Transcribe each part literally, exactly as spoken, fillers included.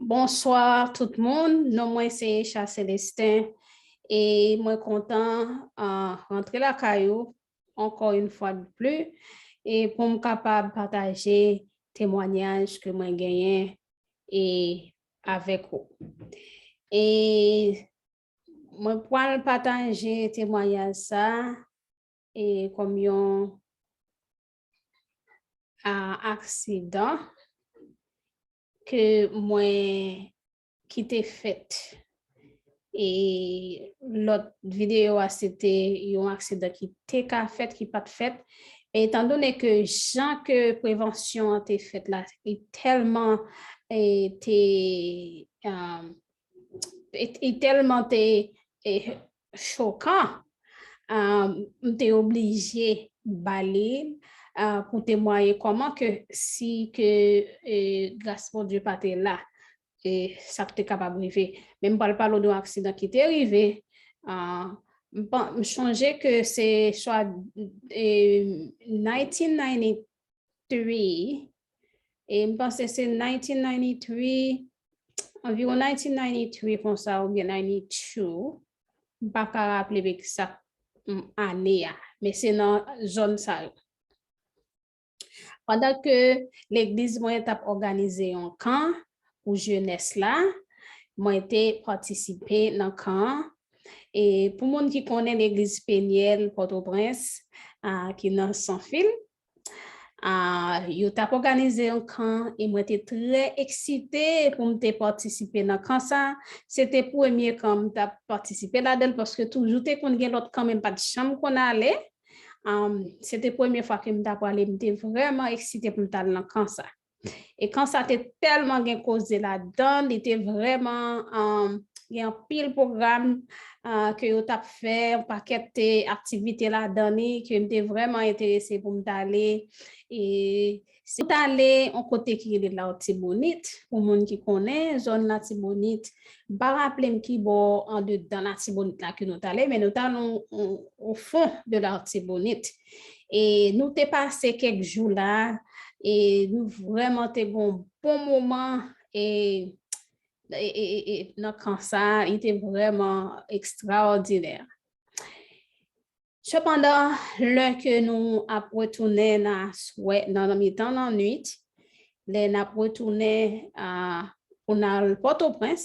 Bonswa tout moun, non mwen se Echa Celestin e mwen kontan uh, rantre lakay ou ankò yon fwa de pli e pou m kapab pataje temwanyaj ke mwen genyen e avèk ou. E mwen pral pataje temwanyaj sa e kòm yon a aksidan ke mwen ki te fèt. E lòt videyo a se te yon aksidan ki te ka fèt, ki pa t fèt. Etan done ke jan ke prevansyon an te fèt la, li tèlman e, te um, e, e tèlman te e, chokan, um, m te oblije bale uh, pou temwaye kòman ke si ke e, gras Bondye pa te la, e, sa te kapab rive. Men m pral pale w de yon aksidan ki te rive. Uh, m, pa- m sonje ke se swa e, nineteen ninety-three, e m panse se nineteen ninety-three, anviwon nineteen ninety-three konsa oubyen ninety-two, m pa ka raple m egzak ane a, men se nan zòn sa yo. Pandan ke legliz mwen t ap òganize yon kan pou jenès la, mwen te patisipe nan kan an. E pou moun ki konnen legliz Penyèl Pòtoprens, a, ki nan Sanfil, a, yo t ap òganize yon kan e mwen te trè eksite pou m te patisipe nan kan sa. Se te premye kan m t ap patisipe ladan l paske toujou te konn gen lòt kan men m pa t janm konn ale. Um, se te premye fwa ke m ta prale, m te vrèman eksite pou m t al nan kan sa. E kan sa te tèlman gen koze ladan, li te vrèman um, gen anpil pwogram uh, ke yo t ap fè, yon pakèt te aktivite ladan li ke m te vrèman enterese pou m t ale. E si w t ale yon kote ki rele Latibonit, pou moun ki konnen zòn Latibonit, m pa raple m ki bò andedan Latibonit la ke nou t ale, men nou t al o fon de Latibonit. E nou te pase kèk jou la, e nou vrèman te gen yon bon moman, e, e, e, e, e nan kan sa, li te vrèman ekstraòdinè. Sepandan, lè ke nou ap retounen nan aswè, nan, nan mitan lannwit, lè n ap retounen a, pou n al Pòtoprens,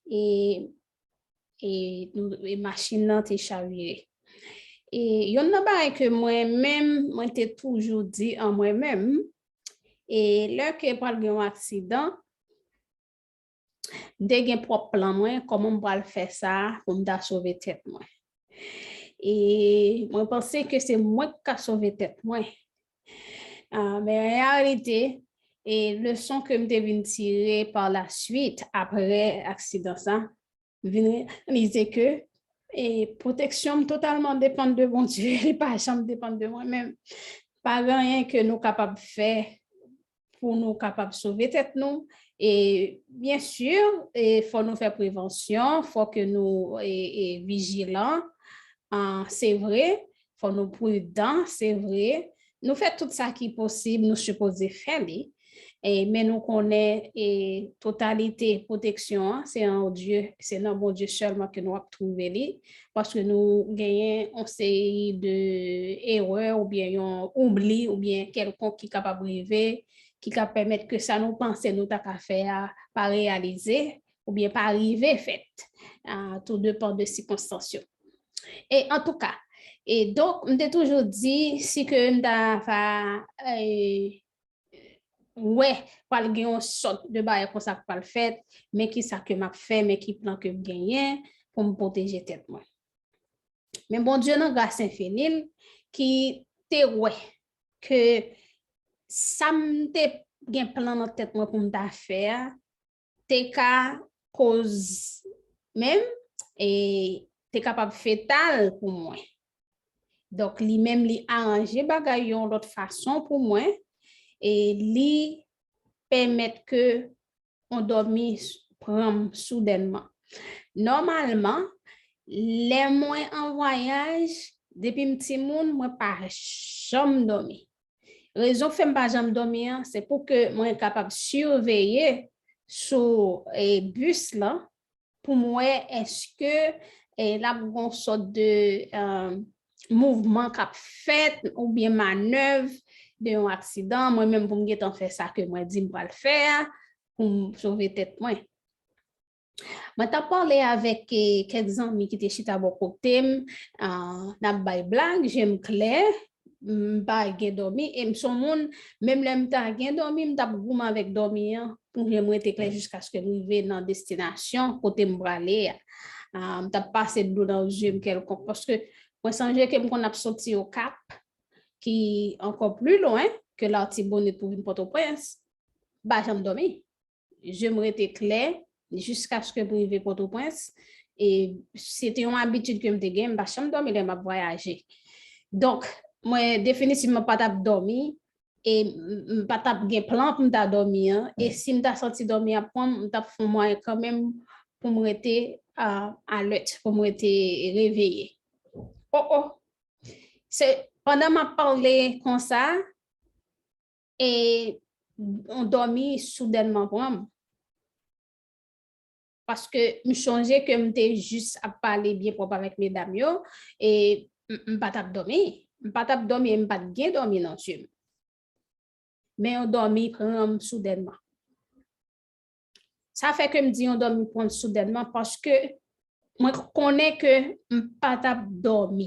e, e, nou, e machin nan te chavire. E youn nan bagay ke mwen menm, mwen te toujou di an mwen menm, e lè ke pral gen yon aksidan, m te gen pwòp plan mwen, kòman m pral fè sa pou m ta sove tèt mwen. E mwen panse ke se mwen k ka sove tèt mwen. Ah, men an reyalite, e leson ke m te vin tire pa la swit, apre aksidan sa, m vin reyalize ke e pwoteksyon m totalman depann de Bondye, li pa janm depann de mwen menm. Pa gen anyen ke nou kapab fè pou nou kapab sove tèt nou. E byen si, e fò nou fè prevansyon, fò ke nou e, e vijilan, ah, se vre, fò nou pridan, se vre. Nou fè tout sa ki posib, nou sipoze fè li. E, men nou konnen e totalite pwoteksyon an, se an Dye, se nan Bondye sèlman ke nou ap twouve li, paske nou genyen yon seri de erè oubyen yon oubli oubyen kèlkonk ki kapab rive, ki ka pèmèt ke sa nou panse nou ta ka fè a pa reyalize oubyen pa rive fèt. Ah, tout depan de sikonstans yo. E antouka, e donk, m te toujou di, si ke m ta va e, wè, pral gen yon sòt de bagay konsa k pral fèt, men ki sa ke m ap fè, men ki plan ke m genyen pou m pwoteje tèt mwen. Men Bondye nan gras enfini l ki te wè ke sa m te gen plan nan tèt mwen pou m ta fè a, te ka koz menm, e te kapab fetal pou mwen. Donk, li menm, li aranje bagay yon lòt fason pou mwen, e li pèmèt ke yon dòmi pran m soudènman. Nòmalman, lè mwen an vwayaj, depi m timoun, mwen pa janm dòmi. Rezon k fè m pa janm dòmi an, se pou ke mwen kapab siveye sou, e, bis lan pou m wè èske, e, l ap gen yon sòt de, e, mouvman k ap fèt oubyen manèv de yon aksidan. Mwen menm pou m gentan fè sa ke mwen di m pral fè a, pou m sove tèt mwen. Mwen t ap pale avèk, e, kèk zanmi ki te chita bò kote m, a, n ap bay blag, je m klè, m pa gen dòmi, e m se yon moun, menm lè m ta gen dòmi, m t ap goumen avèk dòmi an, pou je m rete klè jiskaske m rive nan destinasyon kote m prale a. A, m t ap pase dlo nan zye m kèlkonk, paske mwen sonje ke m konn ap soti Okap, ki ankò pli lwen ke Latibonit pou vin Pòtoprens, m pa janm dòmi. Je m rete klè jiskaske m rive Pòtoprens. E se te yon abitid ke m te gen, m pa janm dòmi lè m ap vwayaje. Donk, mwen definitivman pa t ap dòmi, e m, m pa t ap gen plan pou m ta dòmi an, e si m ta santi dòmi ap pran m, m t ap fè yon mwayen kanmenm pou m rete, a, alèt, pou m rete reveye. O, o! Se, pandan m ap pale konsa, e yon dòmi soudènman pran m. Paske m sonje ke m te jis ap pale byen pwòp avèk medam yo, e m, m pa t ap dòmi. M pa t ap dòmi e m pa t gen dòmi nan zye m. Men yon dòmi pran m soudènman. Sa fè ke m di yon dòmi pran m soudènman, paske mwen konnen ke m pa t ap dòmi.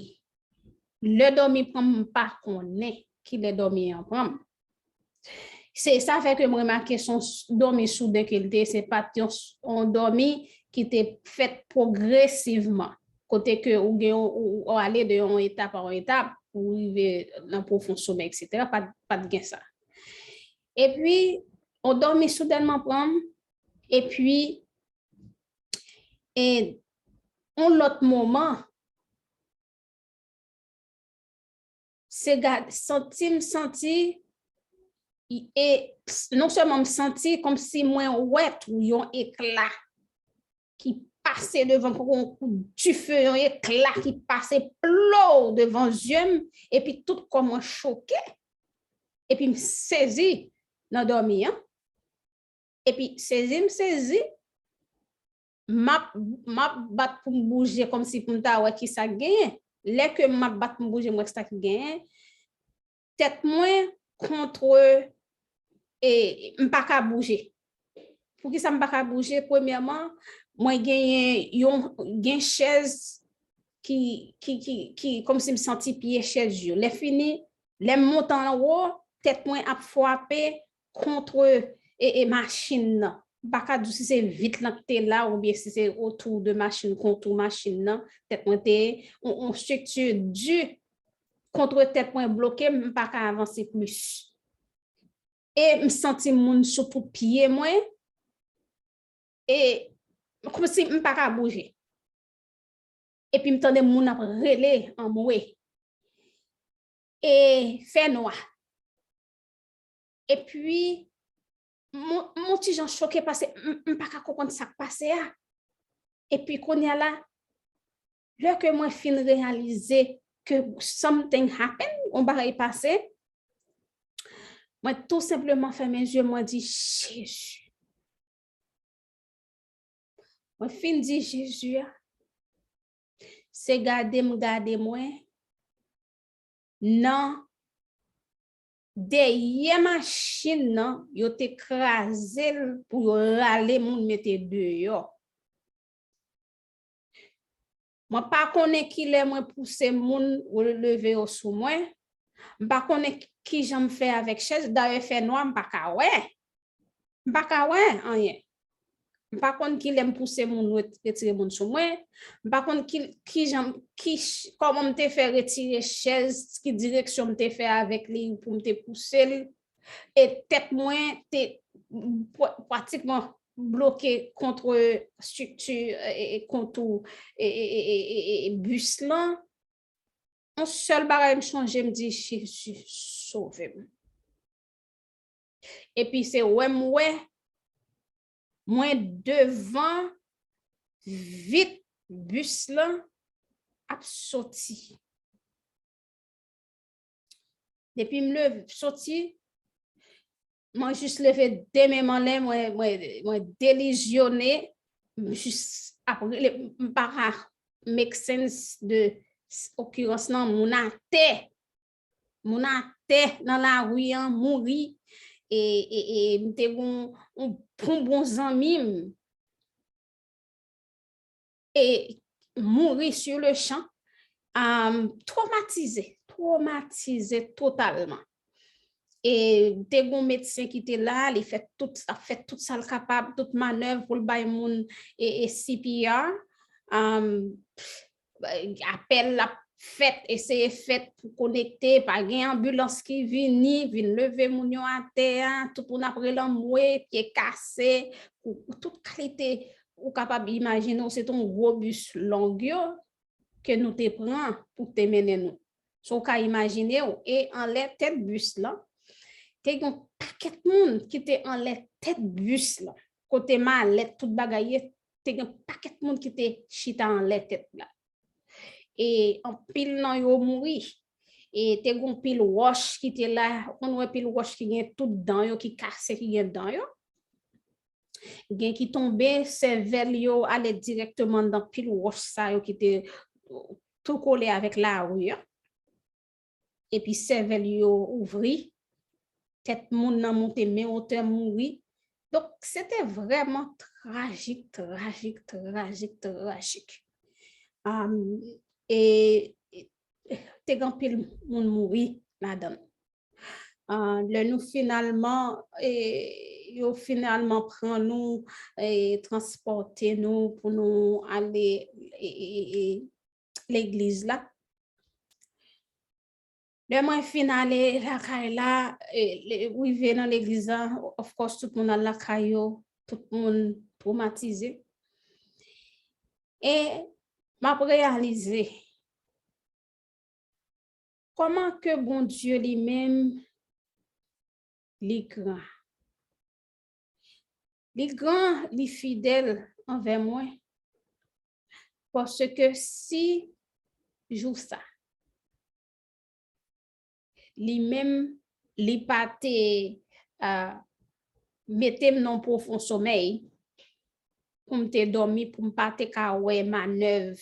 Lè dòmi pran m, m pa konnen ki lè dòmi an pran m. Se sa fè ke m remake se yon s-, dòmi souden ke l te, se pa t yon s-, yon dòmi ki te fèt pwogresivman. Kote ke ou gen, ou, ou ale de yon etap a yon etap, ou rive nan pwofon somè, etsetera, pa t, pa t gen sa. Epi, yon dòmi soudènman pran m, epi, e, yon lòt moman, se gad, santi, m santi, e, non sèlman m santi kòmsi mwen wè tou yon ekla ki pase devan, poko yon kout dife, yon ekla ki pase plow devan zye m, epi tout kò mwen choke, epi m sezi nan dòmi an. Epi sezi m sezi, m ap, m ap bat pou m bouje kòmsi pou m ta wè ki sa k genyen. Lè ke m ap bat pou m bouje, m wè ki sa ki genyen, tèt mwen kontre, e m pa ka bouje. Poukisa m pa ka bouje? Premyèman, mwen genyen yon, gen chèz ki, ki, ki, ki, kòmsi m santi pye chèz yo. Lè fini, lè m monte anwo, tèt mwen ap frape kontre, e, e machin nan. M pa ka di w si se vit lan ki te la oubyen si se otou de machin, kontou machin nan. Tèt mwen te, yon, yon estrikti di kontre tèt mwen bloke m, m pa ka avanse plis. E m santi moun sou tout pye mwen. E kòmsi m pa ka bouje. Epi m tande moun ap rele anmwe. E fè nwa. Epi, m, m yon ti jan choke paske m, m pa ka konprann sa k pase a. Epi kounye a la, lè ke mwen fin reyalize ke something happen, yon bagay pase, mwen tou senpleman fèmen zye m, mwen di, "Jezi." Mwen fin di Jezi a, se gade m gade mwen nan dèyè machin nan, yo te kraze l pou yo rale moun mete deyò. Mwen pa konnen kilè mwen pouse moun leve yo sou mwen. M pa konnen ki, kijan m fè avèk chèz. Dayè, fè nwa, m pa ka wè. M pa ka wè anyen. M pa konn kilè m pouse moun ret-, retire moun sou mwen. M pa konn ki, kijan, ki ch-, kòman m te fè retire chèz, ki direksyon m te fè avèk li pou m te pouse l. E tèt mwen te pr-, pratikman bloke kont estrikti, e, e, e, kontou, e, e, bis lan. Yon sèl bagay m chonje, m di, "Jezi, sove m." Epi se wè m wè, mwen devan vit bis lan ap soti. Depi m leve, soti, Mwen jis leve de men m anlè, mwen, mwen, mwen delizyone, m jis ap rele, m pa ka make sense de s- okirans lan, moun atè. Moun atè nan lari an mouri. E, e, e m te gon yon bon, bon zanmi m. E mouri sur le champ, um, twomatize, twomatize totalman. E te gon medsen ki te la, li fè tout, ap fè tout sa l kapab, tout manèv pou l bay moun e, e C P R. Um, apèl l ap fèt, eseye fèt pou konekte, pa gen anbilans ki vini, vin leve moun yo atè a, tout moun ap rele anmwe, pye kase, kou- tout kalite ou kapab imajine w, se te yon gwo bis long yo ke nou te pran pou te mennen nou. So w ka imajine w, e anlè tèt bis lan, te gen yon pakèt moun ki te anlè tèt bis lan, kote malèt, tout bagay ye, te gen pakèt moun ki te chita anlè tèt la. E anpil nan yo mouri. E te gen pil wòch ki te la, ou konn wè pil wòch ki gen tout dan yo, ki kase, ki gen dan yo. Gen ki tonbe, sèvèl yo ale dirèkteman nan pil wòch sa yo ki te tou kole avèk lari an. Epi sèvèl yo ouvri, tèt moun nan monte men otè mouri. Donk, se te vrèman trajik, trajik, trajik, trajik. Um, e, e te gen anpil moun mouri ladan l. Uh, lè nou finalman, e, yo finalman pran nou, e, transpòte nou pou nou ale e, e, e, legliz la. Lè mwen fin ale lakay la, e, le- rive nan legliz la, of course, tout moun al lakay yo, tout moun twomatize. E m ap reyalize kòman ke Bondye li menm, li gran. Li gran, li fidèl anvè mwen. Paske si jou sa, li menm, li pa te uh, mete m nan pwofon somèy, pou m te dòmi, pou m pa te ka wè manèv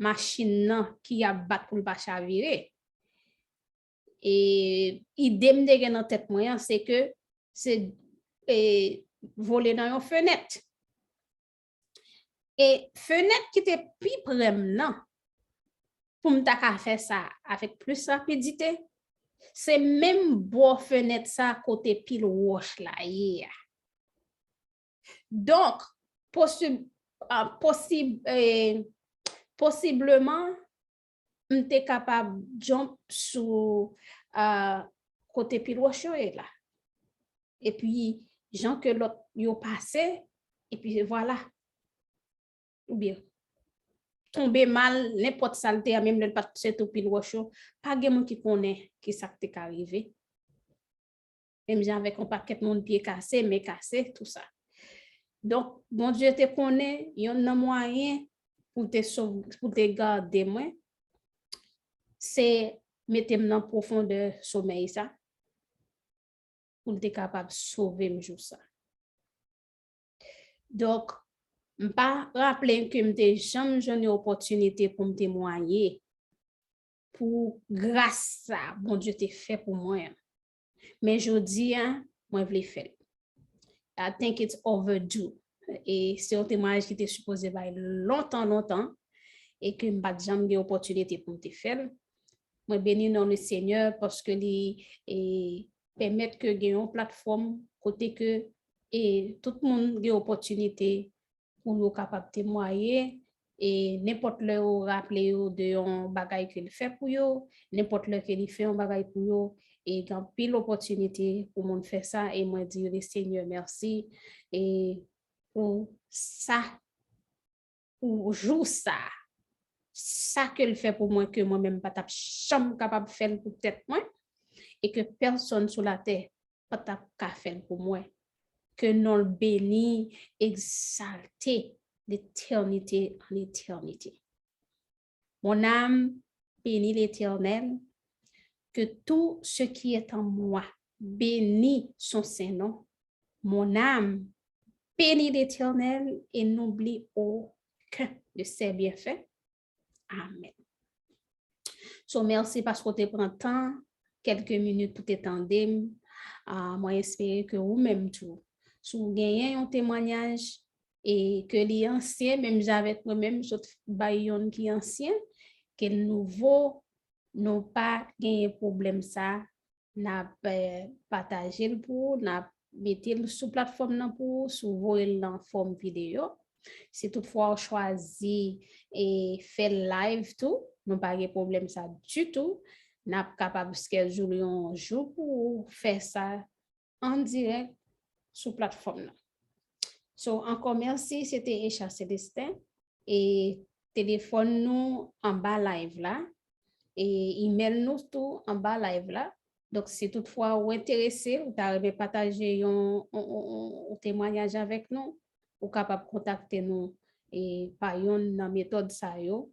machin nan ki ap bat pou l pa chavire. E ide m te gen nan tèt mwen an, se ke se e, vole nan yon fenèt. E fenèt ki te pi pre m nan, pou m ta ka fè sa avèk plis rapidite, se menm bò fenèt sa kote pil wòch la ye a. Donk, posib, ah, posib, eh, posibleman, m te kapab jump sou, ah, kote pil wòch yo ye la. Epi, jan ke lòt yo pase, epi vwala. Oubyen, tonbe mal, nenpòt sa l te a, menm lè l pa t se tou pil wòch yo, pa gen moun ki konnen ki sa k te ka rive. Menm jan avèk yon pakèt moun pye kase, men kase, tou sa. Donk, Bondye te konnen yonn nan mwayen pou l te sov-, pou l te gade mwen, se mete m nan pwofondè somèy sa, pou l te kapab sove m jou sa. Donk, m pa raple m ke m te janm jwenn yon opòtinite pou m temwaye pou gras sa Bondye te fè pou mwen an. Men jodi a, mwen vle fè l. I think it's overdue. E se yon temwayaj ki te sipoze bay lontan, lontan, e ke m pa t janm gen opòtinite pou m te fè l. Mwen beni non le Senyè paske li, e, pèmèt ke gen yon platfòm kote ke, e, tout moun gen opòtinite pou yo kapab temwaye, e nenpòt lè yo raple yo de yon bagay ke l fè pou yo, nenpòt lè ke li fè yon bagay pou yo, e gen anpil opòtinite pou moun fè sa, e mwen di le Senyè mèsi, e pou sa, pou jou sa, sa ke l fè pou mwen ke mwen menm pa t ap janm kapab fè l pou tèt mwen, e ke pèsonn sou latè pa t ap ka fè l pou mwen. Ke non l beni, egzalte d'éternité en éternité. Mon âme bénit l'Éternel, que tout ce qui est en moi béni son saint nom. Mon âme, bénis l'Éternel et n'oublie aucun de ses bienfaits. Amen. So, mèsi paske w te pran tan, kèlke minit pou te tande m. Ah, mwen espere ke ou menm tou, si w genyen yon temwanyaj e ke li ansyen, menm jan avèk mwen menm, m sot bay yon ki ansyen, ke l nouvo, nou pa genyen pwoblèm sa, n ap, eh, pataje l pou ou, n ap mete l sou platfòm nan pou ou, si w voye l nan fòm videyo. Si toutfwa w chwazi e fè l live tou, nou pa gen pwoblèm sa ditou. N ap kapab schedule yon jou pou ou fè sa an dirèk sou platfòm nan. So, ankò mèsi, se te Echa Celestin. E telefòn nou anba live la. E email nou tou anba live la. Donk, si toutfwa ou enterese, ou ta renmen pataje yon, yon, yon, yon, yon temwanyaj avèk nou, ou kapab kontakte nou e pa yonn nan metòd sa yo.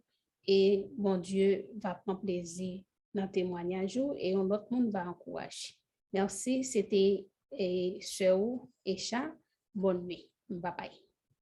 E Bondye va pran plezi nan temwanyaj ou e yon lòt moun va ankouraje. Mèsi, se te e, sè ou, Echa. Bòn nwi. Babay.